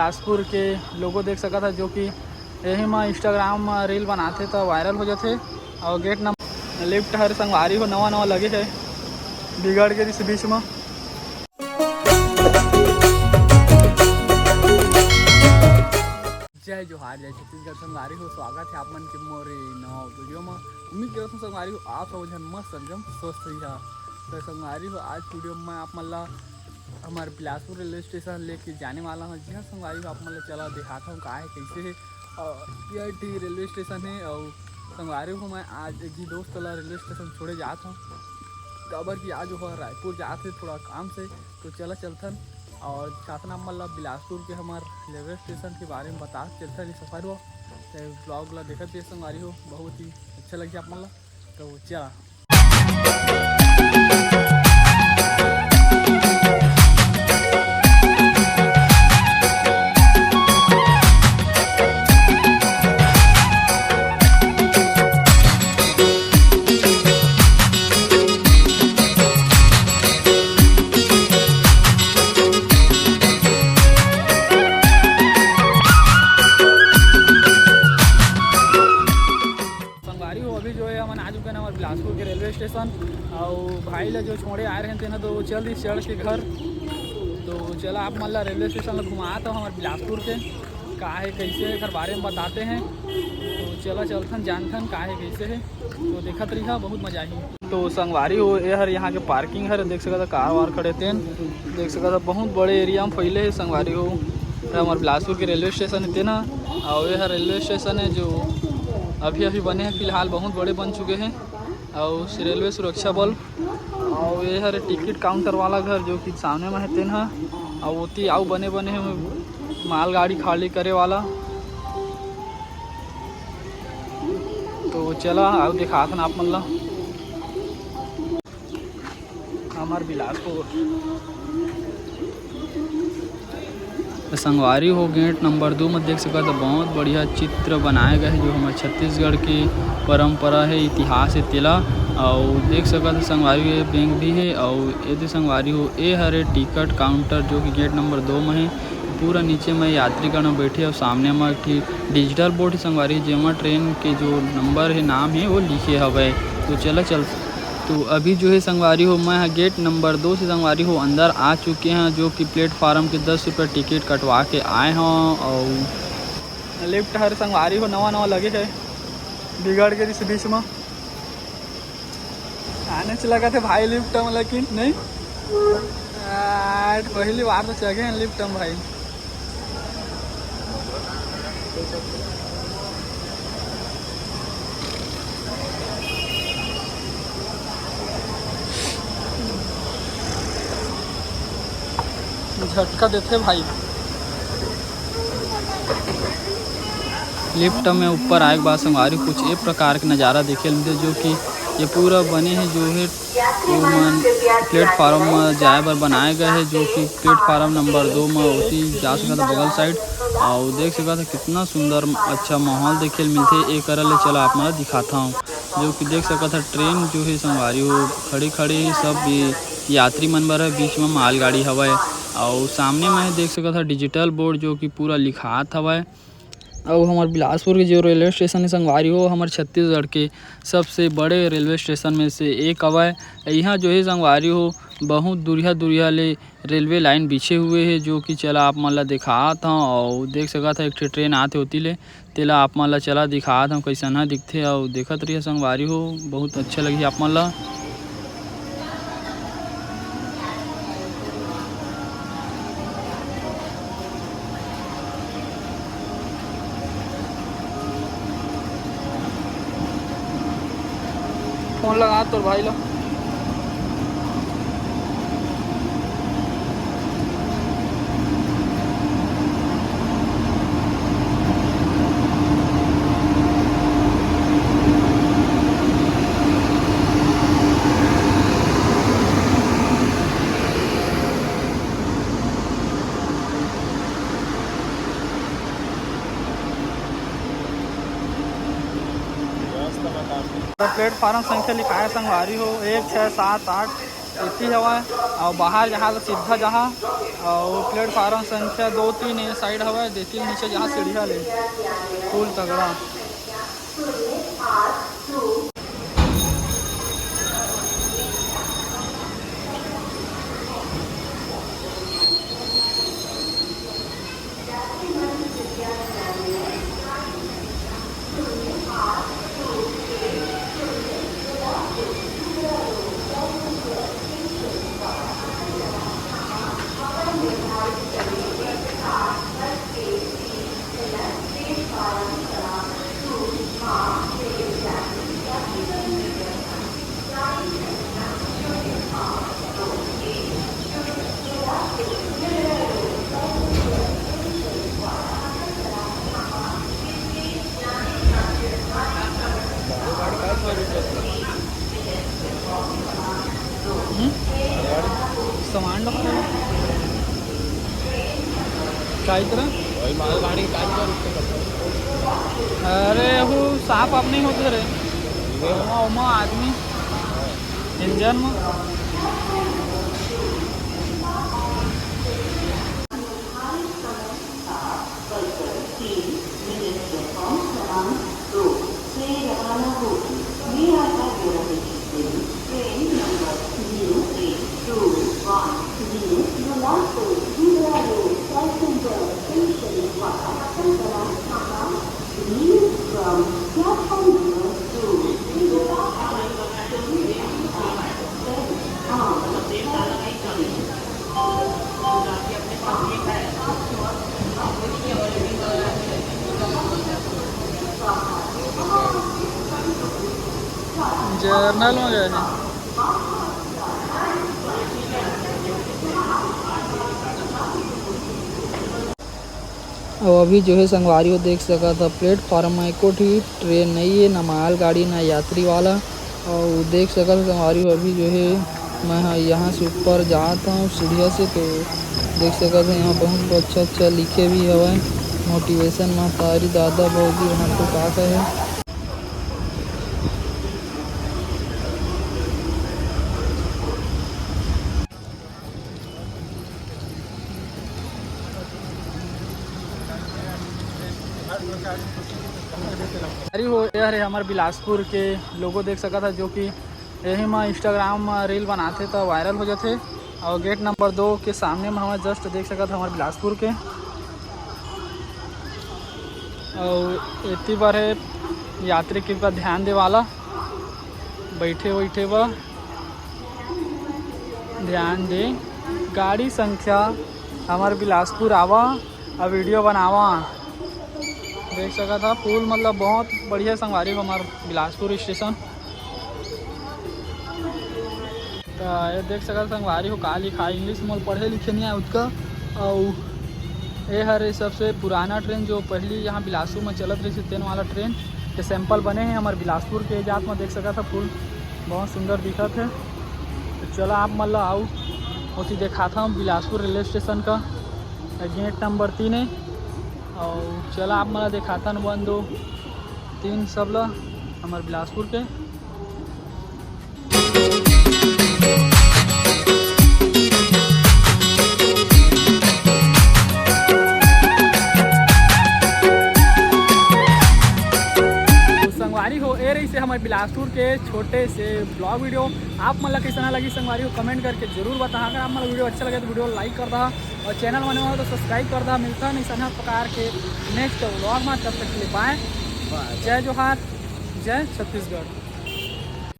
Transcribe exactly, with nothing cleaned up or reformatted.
बिलासपुर के लोगो देख सकत ह, जो कि यही म Instagram म reel बनाथे त viral हो जाथे। और gate number, lift हर संगवारी हो नवा नवा लगे है, बिगड़ के रिस बीच म। जय जोहार, जय छत्तीसगढ़ संगवारी हो, स्वागत है आप मन के मोर नवा वीडियो म। उम्मीद करत हूँ संगवारी हो आप सब झन मस्त एकदम स्वस्थ रही। तो संगवारी हो, आज वीडियो में आप मन ला हमारे बिलासपुर रेलवे स्टेशन लेके जाने वाला हूँ। जी हाँ संगवारी हो, आप मन ला चला दिखाता हूँ का है कैसे है। और यह ठी रेलवे स्टेशन है और संगवारी हो, मैं आज एक ही दोस्त ला रेलवे स्टेशन छोड़े जात हूँ, काबर कि आज वो रायपुर जात है थोड़ा काम से। तो चला चलथन और साथ में आप मन ला बिलासपुर के हमार रेलवे स्टेशन के बारे में बता चलथन इस सफर हो। तो vlog ला देखत रहिए संगवारी हो, बहुत ही अच्छा लगे आप मन ला। तो चला। संगवारी हो, अभी जो है हमन आ चुके हैं हमारे बिलासपुर के रेलवे स्टेशन। और भाई ला जो छोड़े आए रहे थे ना, तो वो चल रही चढ़ के घर। तो चला आप मन ला रेलवे स्टेशन ला घुमात हूँ हमारे बिलासपुर के, का है कैसे है, एकर बारे में बताते हैं। तो चला चलथन जानथन का है कैसे है, तो देखत रहिहा, बहुत मजा आही। तो संगवारी हो, ये हर यहाँ के parking हर, देख सकत ह कार वार खड़े तेन, देख सकत ह बहुत बड़े area में फैले है संगवारी हो। ये हमारे बिलासपुर के रेलवे स्टेशन है तेना, और ये हर रेलवे स्टेशन है जो अभी अभी बने हैं, फिलहाल बहुत बड़े बन चुके हैं। और रेलवे सुरक्षा बल, और ये हर टिकट काउंटर वाला घर जो कि सामने में है तेन ह, और ओती आउ बने बने हैं मालगाड़ी खाली करे वाला। तो चला आउ दिखात हन आप मन ला। हमार बिलासपुर। तो संगवारी हो, गेट नंबर दो में देख सकत ह, बहुत बढ़िया चित्र बनाए गए है, जो हमारे छत्तीसगढ़ के परंपरा है, इतिहास है तेला। और देख सकत ह संगवारी हो, ये बैंक भी है। और ये दे संगवारी हो, ये हरे टिकट काउंटर, जो कि गेट नंबर दो में है। पूरा नीचे में यात्रीगण बैठे और सामने में एक ठी डिजिटल बोर्ड है संगवारी, जेमा ट्रेन के जो नंबर है, नाम है, वो लिखे हवय। तो चला चल तो अभी जो है संगवारी हो, मैं ह गेट नंबर दो से संगवारी हो अंदर आ चुके हैं, जो कि प्लेटफार्म के दस रुपये टिकट कटवा के आए हों। और लिफ्ट हर संगवारी हो नवा नवा लगे है, बिगड़ के रिस बीच में आने से लगा थे भाई लिफ्ट में, लेकिन नहीं। आ, पहली बार तो चढ़े हैं लिफ्ट में भाई। झटका देथे भाई। लिफ्ट में ऊपर आए के बाद संगवारी कुछ ए प्रकार के नज़ारा देखे ल मिलथे, जो कि ये पूरा बने है जो है वो मन प्लेटफार्म में जाए बर बनाए गए है, जो कि प्लेटफार्म नंबर दो में उसी जा सकत है बगल साइड। और देख सकत है कितना सुंदर अच्छा माहौल देखे ल मिलथे। एक करा ले चला आप मन ला दिखाता हूँ, जो कि देख सकत है ट्रेन जो है संगवारी हो खड़े खड़े ही सब ये यात्री मन बर है, बीच में मालगाड़ी हवय। और सामने में देख सकत है डिजिटल बोर्ड जो कि पूरा लिखात हवय। अउ हमर बिलासपुर के जो रेलवे स्टेशन है संगवारी हो, हमर छत्तीसगढ़ के सबसे बड़े रेलवे स्टेशन में से एक हवय। इहाँ जो है संगवारी हो, बहुत दूरिहा दूरिहा ले रेलवे लाइन बिछे हुए है, जो कि चला आप मन ला दिखात हव। अउ देख सकत ह एक ठे ट्रेन आत हे ओती ले, तेला आप मन ला चला दिखात हव, कइसन ह दिखथे। अउ देखत रहिए संगवारी हो, बहुत अच्छा लगही आप मन ला। फोन लगा तोर भाई ला। प्लेटफार्म संख्या लिखाए संगवारी हो, एक, छः, सात, आठ। एती हवय, अउ बाहर जहाँ तो सीधा जहाँ, अउ प्लेटफार्म संख्या दो तीन ए साइड हवय, देती नीचे जहाँ सीढ़िया ले, फुल तगड़ा। हम्म? सामान रखा है। काय करा? वही मालगाड़ी काय कर? अरे, वो साफ आप नहीं होते रे। ओमा, ओमा आदमी इंजन में। तीन मिनट प्लेटफॉर्म क्रमांक दो से रवाना होगी। ये आता हो रही है train number zero eight two one zero, Bilaspur, जीरा रोड, पैसेंजर स्टेशन, वापस Calcutta, Leave from platform number two. General में गए हैं। अउ अभी जो है संगवारी हो देख सकत ह, प्लेटफॉर्म म एको ठी ट्रेन नइ हे, ना मालगाड़ी ना यात्री वाला। अउ देख सकत ह संगवारी हो, अभी जो है मैं ह यहाँ से ऊपर जात हूँ सीढ़िया से, तो देख सकत ह यहाँ बहुत अच्छा अच्छा लिखे भी हवय, मोटिवेशन महतारी दादा भौजी वहाँ तो का का है। अरे हो, ये हरे हमर बिलासपुर के लोगो देख सकत ह, जो कि यही म Instagram म रील बनाथे त वायरल हो जाथे। और गेट नंबर दो के सामने म हमर जस्ट देख सकत ह हमर बिलासपुर के। और एती बर है यात्री कृपया ध्यान दे वाला, बैठे बैठे बर ध्यान दे। गाड़ी संख्या हमर बिलासपुर आवा और वीडियो बनावा। देख सकत ह पुल मतलब बहुत बढ़िया संगवारी हो हमर बिलासपुर स्टेशन। त ये देख सकत संगवारी हो का लिखा है, इंग्लिश मोर पढ़े लिखे नहीं आए उतका। अउ ये हरे सबसे पुराना ट्रेन जो पहली यहाँ बिलासपुर में चलत रही थी, तेन वाला ट्रेन के सैंपल बने हैं हमर बिलासपुर के जात में। देख सकत ह फुल बहुत सुंदर दिखत है। तो चला आप मन ल आऊ ओती देखात हूँ बिलासपुर रेलवे स्टेशन का गेट नंबर तीन है। और चला आप मन ल देखातन वन दो तीन सब ल हमर बिलासपुर के। तो संगवारी हो, ए रही से हमर बिलासपुर के छोटे से ब्लॉग वीडियो। आप मन ला कैसना लगी संगवारी हो, कमेंट करके जरूर बताहा। अगर आप मन ला वीडियो अच्छा लगे तो वीडियो लाइक कर दहा और चैनल बने हो तो सब्सक्राइब कर दहा। मिलता है नई सन्हा प्रकार के नेक्स्ट व्लॉग में, तब तक के लिए बाय, जय जोहार, जय छत्तीसगढ़।